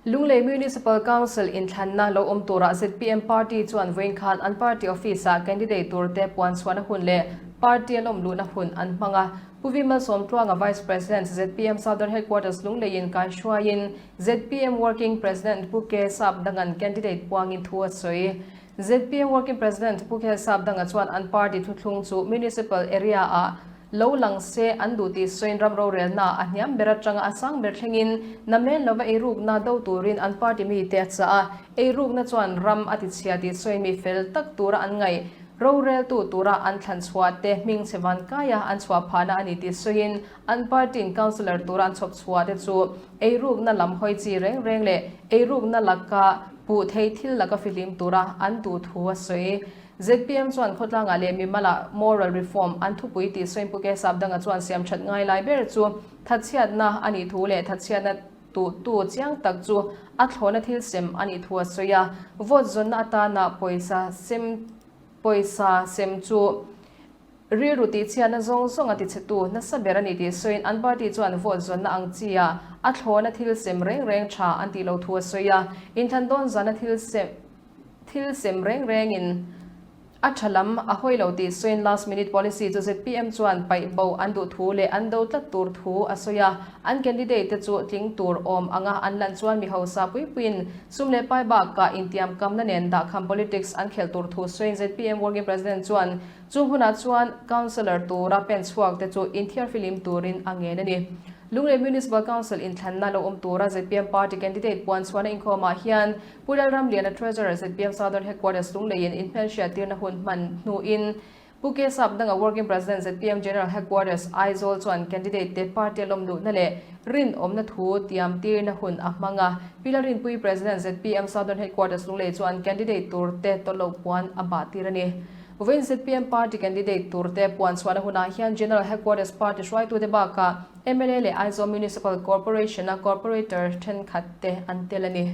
Lunglei Municipal Council inthlanna lo awm turah zpm party chuan vawiin khan an party office-ah candidate turte puan chhuahna hun leh party a lawmluhna hun an hmang a. Pu V Malsawmtluanga Vice President zpm Southern Headquarters Lungleiin kaihruaiin zpm Working President Pu Ke Sapdanga'n candidate puangin thu a sawi. Zpm Working President Pu Ke Sapdanga chuan an party thuthlung chu Municipal area-ah lo lang se an duh tih sawiin ram rorelna a hniam ber atanga a sang ber thlengin namen lova eirukna do turin an party mite a chah a, eirukna chuan ram a tichhia tih sawiin mi fel tak tura an ngaih roreltu tura an thlan chhuah te hming chhe van kaia an chhuah phahna a ni tih sawiin an party-in councillor tura an chhawp chhuah te chu eirukna lam hawi chi reng reng leh eirukna laka puh thei thil laka fihlim tura an duh thu a sawi. Zpm chuan khawtlangah leh mimalah moral reform an thupui tih Sawimpukeh Sapdanga chuan siam that ngai lai ber chu thatchhiatna a nih thu leh thatchhiatna tuhtu chiang tak chu a thlawhna thil sem a nih thu a sawi a. Vote zawnna atana pawisa sem pawisa sem chu rilru tihchhiatna zawng zawng a tichhetu nasa ber a ni tih sawiin an party chuan vote zawnna ang chia a thlawhna thil sem reng reng tha an tih lo thu a sawi a. Inthlan dawn zana thil sem Thil sem reng rengin a tha lam a hawi lo tih sawiin last minute policy chu zpm chuan paih bo an duh thu leh an do tlat tur thu a sawi a. An candidate te chu tling tur awm anga an lan chuan mi hausa puipuiin sum leh pai bakah intiamkamna nen dahkham politics an khelh tur thu sawiin zpm working president chuan Chung hunah chuan Councillor tura pen chhuak te chu inthiarfilim turin a ngen a ni. Lunglei Municipal Council inthlanna lo awm tura zpm party candidate puan chhuahna inkhawmah hian Pu Lalramliana Treasurer zpm Southern Headquarters Lungleiin inhmelhriattirna hun hman hnuin Pu K Sapdanga Working President zpm General Headquarters Aizawl chuan candidate te party a lawm luhna leh rinawmna thu tiamtirna hun a hmang a. Pi Lalrinpui President zpm Southern Headquarters Lunglei chuan candidate turte tawlh puan a bahtir a ni. Vawiin zpm party candidate turte puan chhuahna hunah hian General Headquarters party hruaitute bakah mla leh Aizawl Municipal Corporation-a corporator thenkhatte an tel a ni.